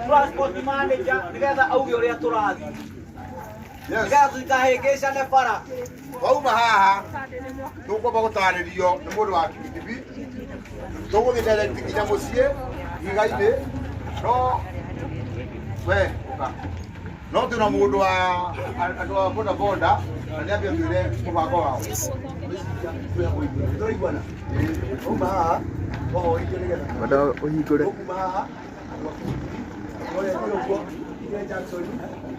Transport manager nigetha auge uria turathi nigetha tutikahĩngĩcane bara. Wauma haha tũkwamba gũtarĩrio nĩ mũndũ wa kibikibi, tũgũthiĩ direct nginya mũciĩ ihiga-inĩ, no we ũka no twĩna mũndũ wa andũ a boda boda na nĩ ambia twĩre mũbango wao. Tũraiguana wauma haha wahoithio nĩgetha Bado ũhingũre. Ũkuma haha andũ a kibikibi ũrete ũguo nginya Jackson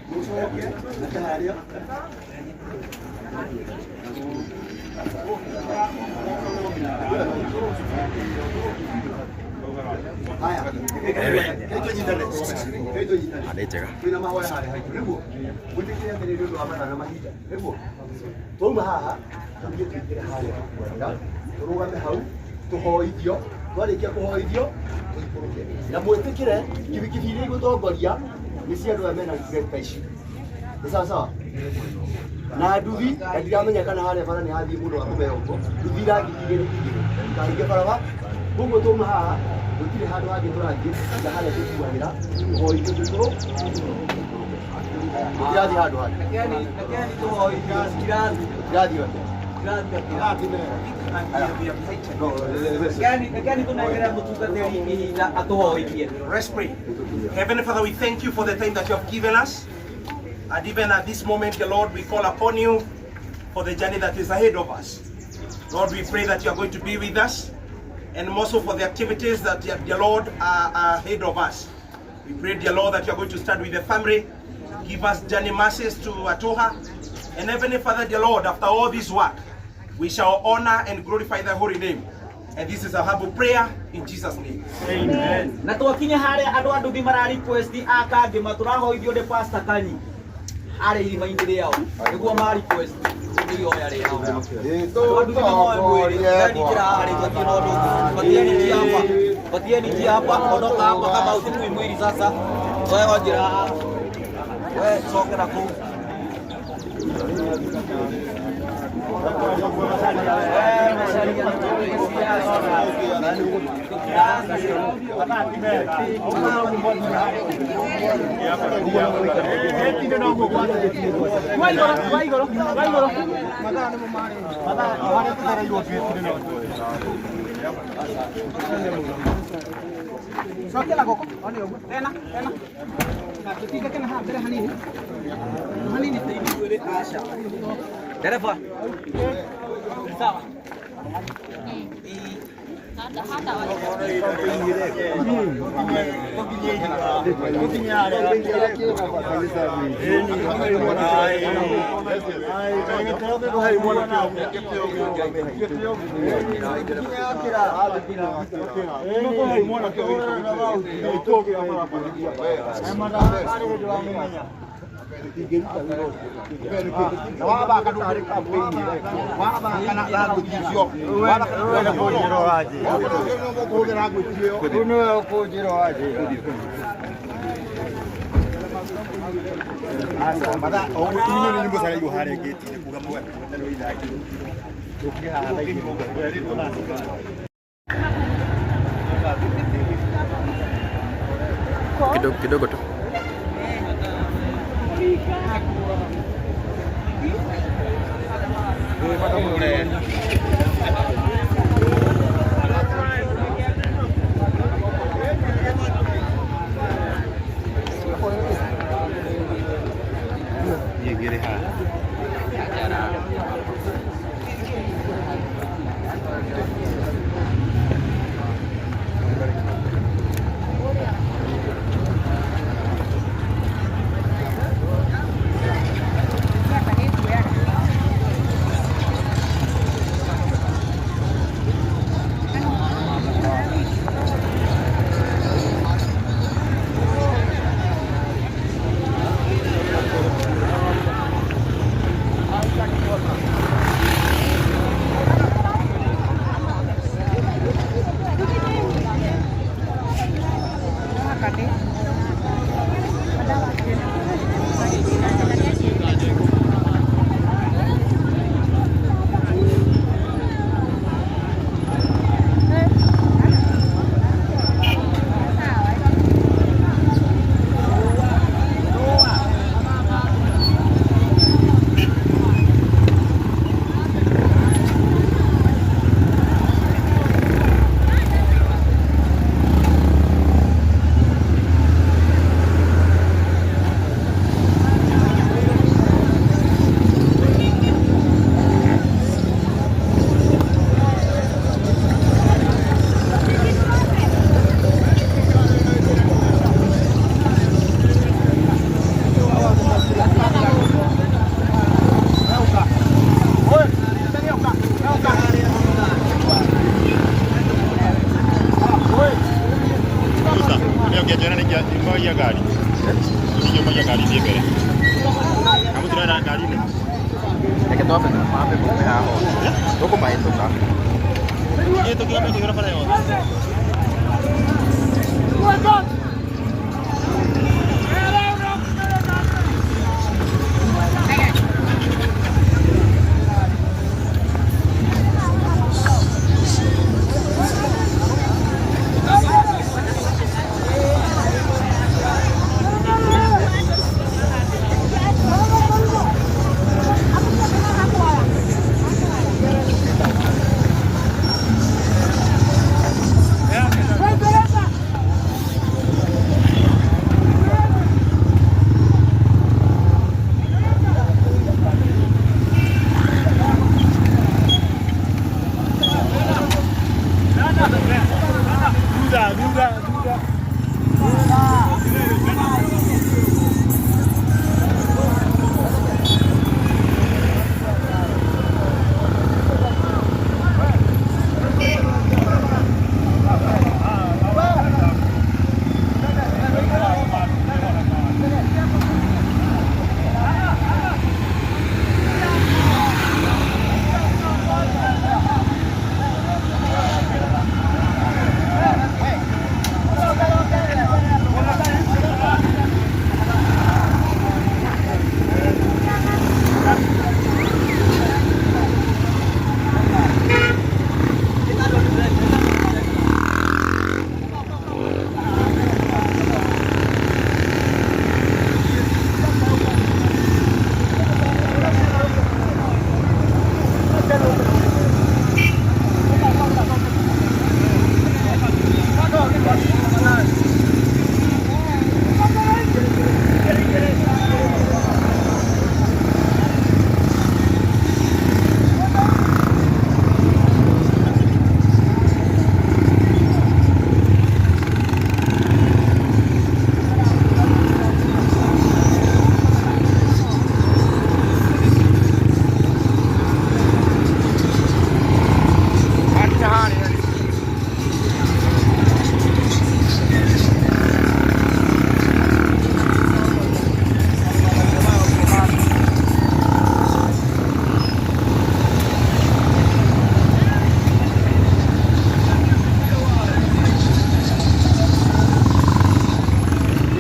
mũcoke na harĩa. Haya, tũnyitane, tũnyitane. Nĩ njega. Twĩna mahoya harĩa haitũ nĩguo gwĩtĩkĩre atĩ nĩ ũndũ wa mathaa na mahinda nĩguo twauma haha tũthiĩ tũingĩre harĩa tũkuanĩra tũrũgame hau tũhoithio, twarĩkia kũhoithio tũikũrũke na mwĩtĩkĩre kibikibi iria igũtongoria nĩ cia andũ aya mena reflector ici. Nĩ sawa sawa na nduthi, na ndiramenya kana harĩa bara nĩ hathiĩ mũndũ wa kũmera ũguo nduthi irathiĩ igĩrĩ igĩrĩ kahinge barabara. Koguo twauma haha gũtirĩ handũ hangĩ tũrathiĩ tiga harĩa tũkuagĩra tũhoithio tũikũrũ, tũtirathiĩ handũ hangĩ. Rekeni tũhoithio kirathi. Tũtirathiĩ othe. Rekeni tũnengere mũtungatĩri ihinda atũhoithie. Let's pray. Heavenly Father, we thank you for the time that you have given us. And even at this moment, the Lord, we call upon you for the journey that is ahead of us. Lord, we pray that you are going to be with us, and more so for the activities that, dear Lord, are ahead of us. We pray, dear Lord, that you are going to start with the family, give us journey mercies to Atoha. And Heavenly Father, dear Lord, after all this work, we shall honor and glorify thy holy name. And this is our humble prayer in Jesus' name. Na twakinya harĩa andũ a nduthi mara request a kangĩma tũrahoithio nĩ Pastor Kanyi arĩ irima-inĩ rĩao nĩguo ma request ihoya rĩao. Andũ a nduthi mahoe mwĩrĩ yani njĩra haha rĩ twatie na ũndũ ũngĩ. Patieni njia hapa, patieni njia hapa, ondoka hapa kama usikui mwili sasa. Wewe njĩra haha, we cokera kũu. We macaria nĩ Dereva. Sawa. Na wathaka ndũngĩrĩ wathaka na language icio kũhũthĩra language ĩyo. Mathaa o inyuĩ nĩ mũcereirwo harĩa ngĩti-inĩ kuga mũgatigwo ithaa igĩrĩ. Tũkire haha thaa igĩrĩ. Kidogo kidogo tu.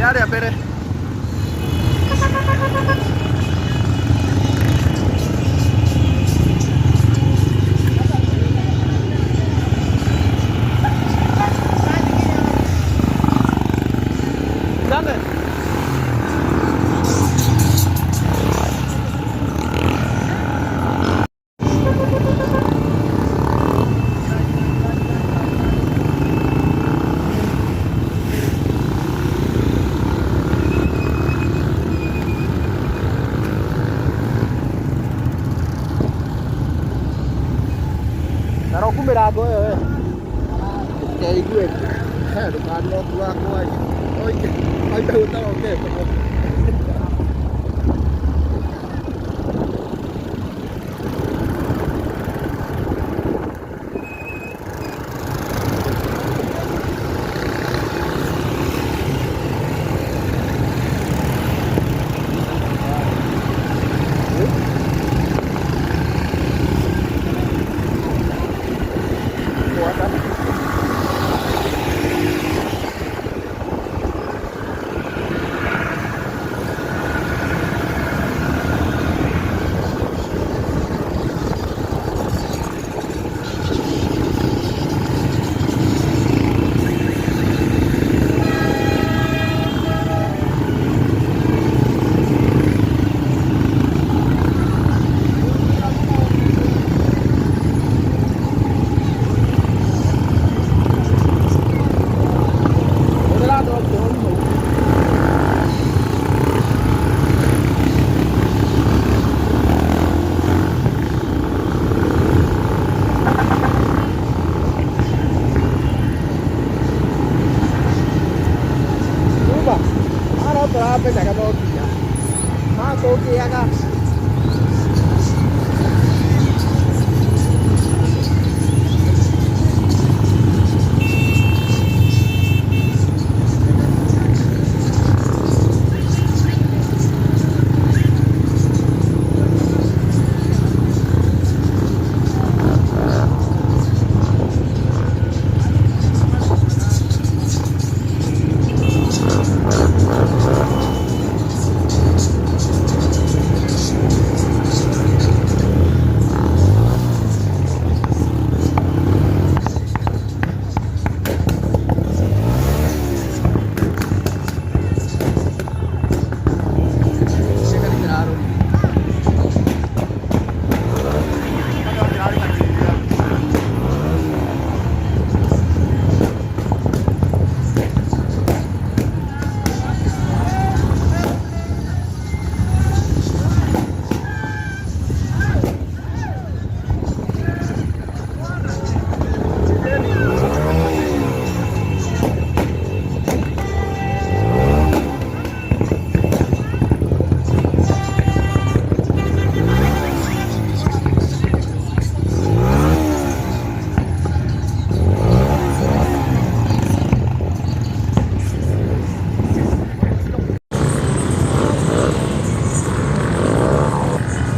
Harĩa mbere. Taroku mĩrango ĩyo we. Ndũkeigue. Ndũkanoku wakwa. Oike. Oike ũtarokete.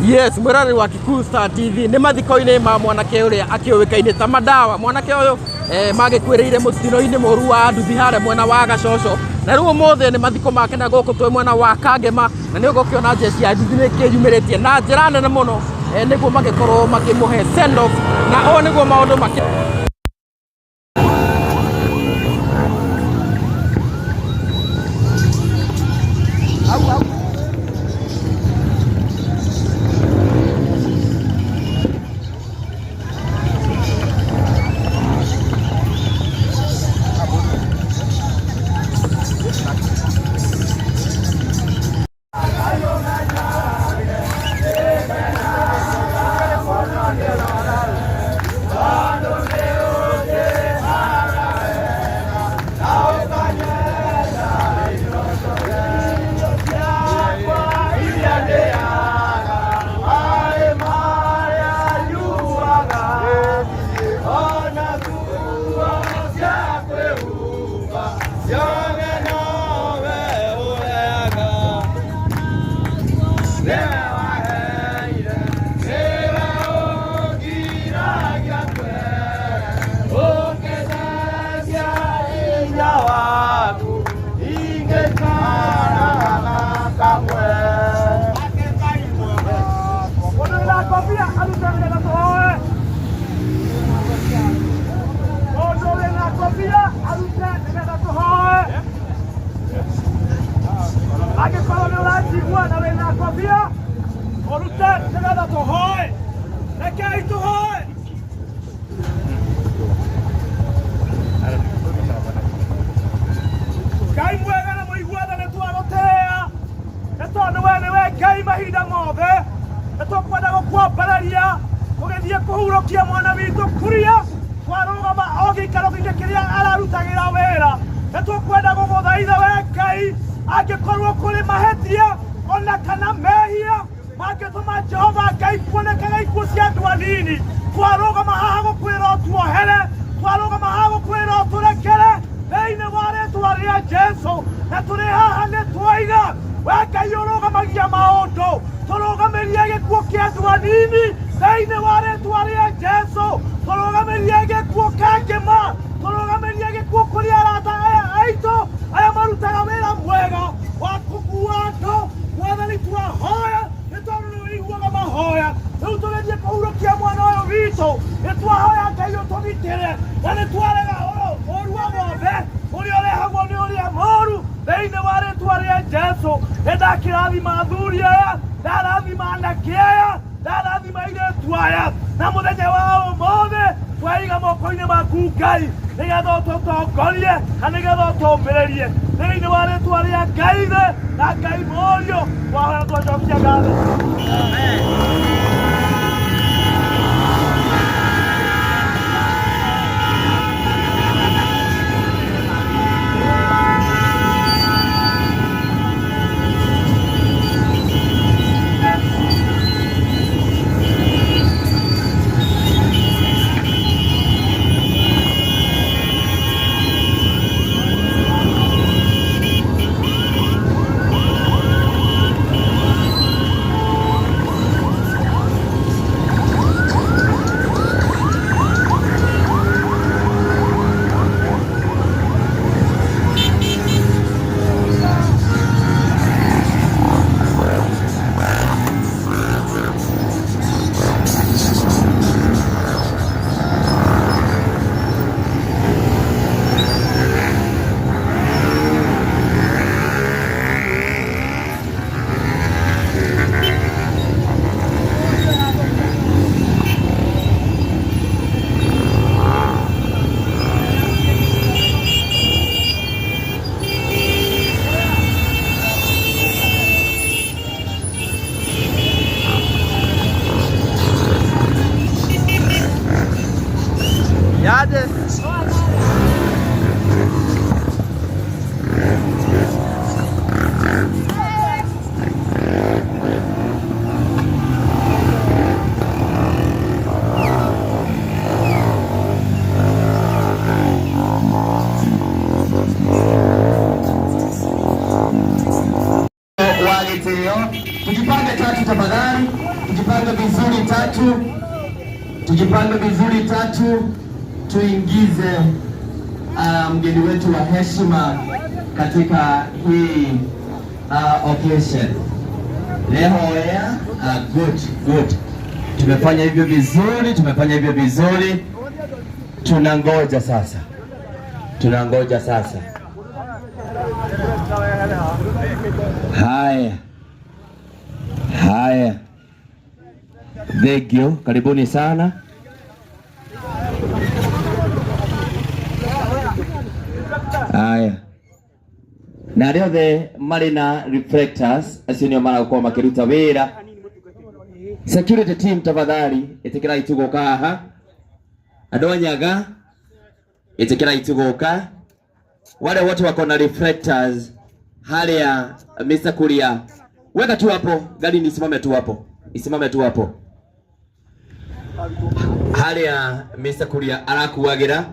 Yes, mwĩroreri wa Kikuyu Star TV nĩ mathiko-inĩ ma mwanake ũrĩa akĩũĩkaine ta Madawa. Mwanake ũyũ magĩkuĩrĩire mũtino-inĩ mũru wa nduthi harĩa mwena wa Gacoco, na rĩu ũmũthĩ nĩ mathiko make na gũkũ twĩ mwena wa Kangema, na nĩ ũgũkĩona jeshi ya nduthi nĩ ĩkĩyumĩrĩtie na njĩra nene mũno nĩguo magĩkorwo makĩmũhe send off, na ũũ nĩguo maũndũ makĩ Angĩkorwo nĩ ũranjigua na wĩna kobia ũrute nĩgetha tũhoe, rekei tũhoe. Ngai mwega na mũiguana nĩ twagũtĩĩa nĩ tondũ we nĩwe Ngai mahinda mothe, nĩ tũkwenda gũkwambararia tũgĩthiĩ kũhurũkia mwana witũ Kuria twarũgama o gĩikaro-inĩ kĩrĩa ararutagĩra wĩra. Nĩ tũkwenda gũgũthaitha we Ngai, angĩkorwo kũrĩ mahĩtia ona kana mehia mangĩtũma Jehova Ngai kuonekaga ikuũ cia andũ anini, twarũgama haha gũkwĩra ũtuohere, twarũgama haha gũkwĩra ũtũrekere thĩinĩ wa rĩtwa rĩa Jesu. Na tũrĩ haha nĩ twaiga we Ngai ũrũgamagia maũndũ, tũrũgamĩrie gĩkuũ kĩa andũ anini thĩinĩ wa rĩtwa rĩa Jesu, tũrũgamĩrie gĩkuũ kĩa Ngĩma, tũrũgamĩrie gĩkuũ kũrĩ arata aya aitũ aya marutaga wĩra mwega wa kũkua andũ. Mwathani twahoya nĩ tondũ nĩ ũiguaga mahoya. Rĩu tũgĩthiĩ kũhurũkia mwana ũyũ witũ, nĩ twahoya Ngai ũtũgitĩre, na nĩ twarega ũru o wothe ũrĩa ũrehagwo nĩ ũrĩa mũru thĩinĩ wa rĩtwa rĩa Jesu. Nĩ ndakĩrathima athuri aya, ndarathima anake aya, ndarathima airĩtu aya, na mũthenya wa ũmũthĩ twaiga moko-inĩ maku Ngai, nĩgetha ũtũtongorie na nĩgetha ũtũmbĩrĩrie thĩinĩ wa rĩtwa rĩa Ngai Ithe na Ngai Mũriũ. Twahoya twacokia ngatho. Yaje. Wa gĩtĩo, tujipange tatu tafadhali. Tujipange vizuri tatu, tujipange vizuri tatu, tuingize mgeni wetu wa heshima katika hii occasion. Lehoya, good good. Tumefanya hivyo vizuri, tumefanya hivyo vizuri. Tunangoja sasa, tunangoja sasa. Haya haya, thank you, karibuni sana. Haya, na arĩa othe marĩ na reflectors acio nĩo marakorwo makĩruta wĩra. Security team tafadhali ĩtĩkĩrai tu gũka haha. Andũ a Nyaga ĩtĩkĩrai tu gũka. Wale wote wako na reflectors haria Mr. Kuria, weka tu hapo, gari nisimame tu hapo, isimame tu hapo haria Mr. Kuria arakuagira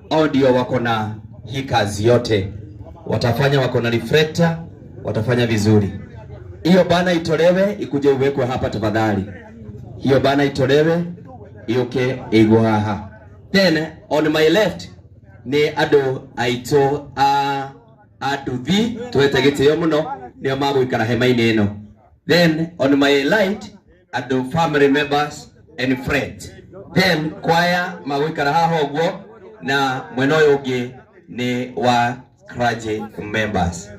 au ndio wako na hii kazi yote watafanya, wako na reflector, watafanya vizuri. Hiyo bana itolewe ikuje iwekwe hapa tafadhali. Hiyo bana itolewe iuke igwo haha. Then on my left ni andu aitu a anduthi twete gitio muno nio magũikara hema-inĩ ĩno. Then on my right andu family members and friends. Then choir magũikara haha ũguo na mwena ũyũ ũngĩ nĩ wa clergy members.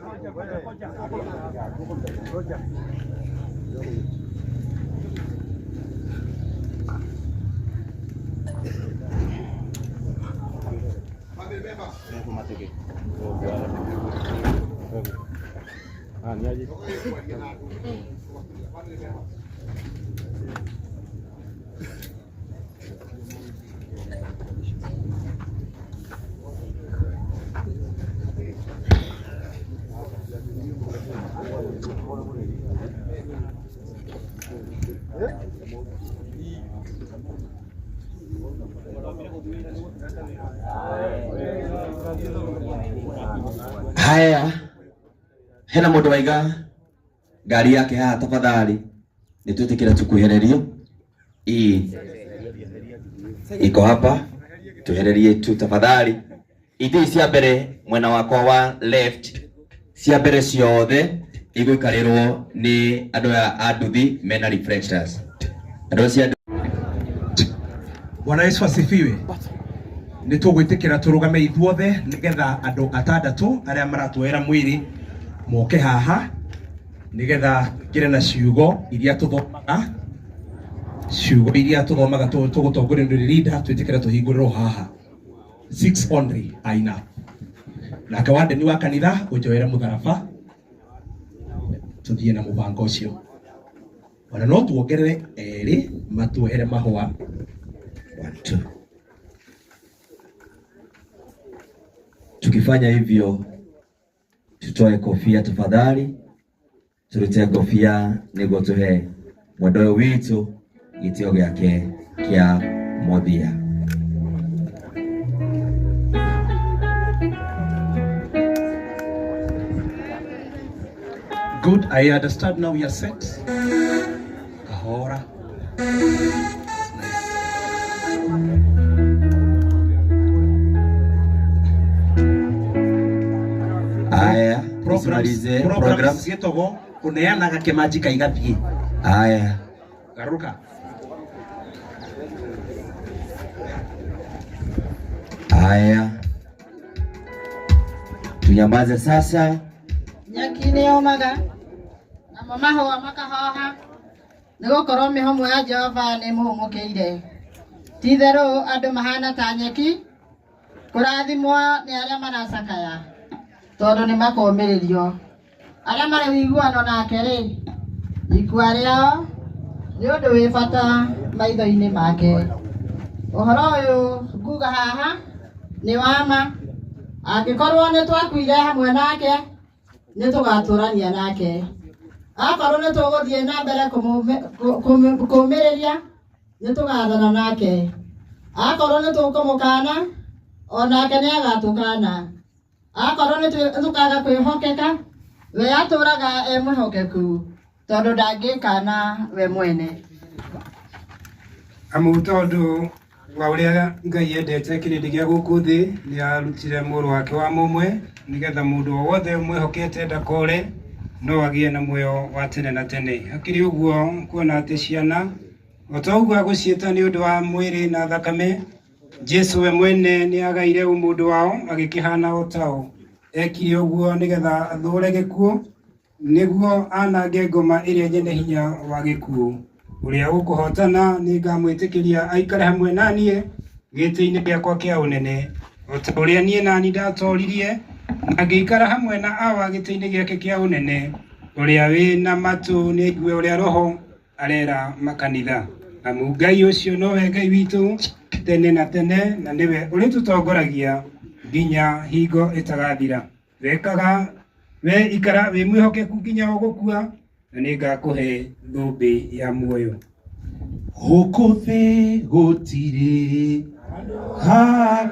Haya, hena mundu waiga ngari yake haha tafadhali, nitwitikire tukuhererio. Ii iko hapa, tuhererie tu tafadhali. Itĩ cia mbere mwena wakwa wa left, cia mbere ciothe igũikarĩrwo nĩ andũ aya a nduthi mena reflectors. Andũ acio. Bwana Yesu asifiwe. Nĩ tũgwĩtĩkĩra tũrũgame ithuothe nĩgetha andũ atandatũ arĩa maratuoera mwĩrĩ moke haha nĩgetha ngĩre na ciugo iria tũthomaga, ciugo iria tũthomaga tũgũtongorio nĩ leader, twĩtĩkĩre tũhingũrĩrwo haha. 6 only are enough. Nake wandeni wa kanitha ũnjoere mũtharaba tũthiĩ na mũbango ũcio. Ona no tuongerere erĩ matuohere mahũa. 1 2. Tukifanya hivyo tutoe kofia tafadhali, turute kofia niguo tuhe mwendwa ũyũ witũ gĩtĩo gĩake kĩa mũthia. Good, I understand now we are set. Kahora. That's nice. Aya, tusimalize programs. Gĩtogo kũneanaga kĩmanjika igathiĩ. Aya. Garũka. Aya. Tunyamaze sasa. Nyeki nĩ yũmaga namo mahũa makahoha nĩgũkorwo mĩhũmũ ya Jehova nĩ ĩmũhũmũkĩire. Ti-itherũ andũ mahana ta nyeki, kũrathimwo nĩ arĩa maracakaya tondũ nĩ makomĩrĩrio. Arĩa marĩ ũiguano nake-rĩ, ikua rĩao nĩ ũndũ wĩ bata maitho-inĩ make. Ũhoro ũyũ nguga haha nĩ wa ma, angĩkorwo nĩ twakuire hamwe nake nĩ tũgatũrania nake. Akorwo nĩ tũgũthiĩ na mbere kũmĩrĩria nĩ tũgathana nake. Akorwo nĩ tũkũmũkana o nake nĩ agatũkana. Akorwo nĩ tũkaga kwĩhokeka we atũraga e mwĩhokeku tondũ ndangĩkana we mwene. Amu tondũ wa ũrĩa Ngai endete kĩrĩndĩ gĩa gũkũ thĩ, nĩ arutire mũrũ wake wa mũmwe, nĩgetha mũndũ o wothe ũmwĩhokete ndakore, no agĩe na muoyo wa tene na tene. Hakĩrĩ ũguo, kuona atĩ ciana, o ta ũguo agũciĩta nĩ ũndũ wa mwĩrĩ na thakame, Jesu we mwene nĩ agaire ũmũndũ wao, agĩkĩhana o tao. Ekire ũguo nĩgetha athũũre gĩkuũ, nĩguo anange ngoma ĩrĩa nyene hinya wa gĩkuũ. Ũrĩa ũkũhootana nĩngamwĩtĩkĩria aikare hamwe na niĩ gĩtĩ-inĩ gĩakwa kĩa ũnene, o ta ũrĩa niĩ nani ndaatooririe na ngĩikara hamwe na Awa gĩtĩ-inĩ gĩake kĩa ũnene. Ũrĩa wĩ na matũ nĩaigue ũrĩa Roho arera makanitha. Amu Ngai ũcio nowe Ngai witũ tene na tene, na nĩwe ũrĩtũtongoragia nginya hingo ĩtagathira. Wekaga we ikara wĩ mwĩhokeku nginya ũgũkua, na nĩngakũhe thũmbĩ ya muoyo. Gũkũ thĩ gũtirĩ ha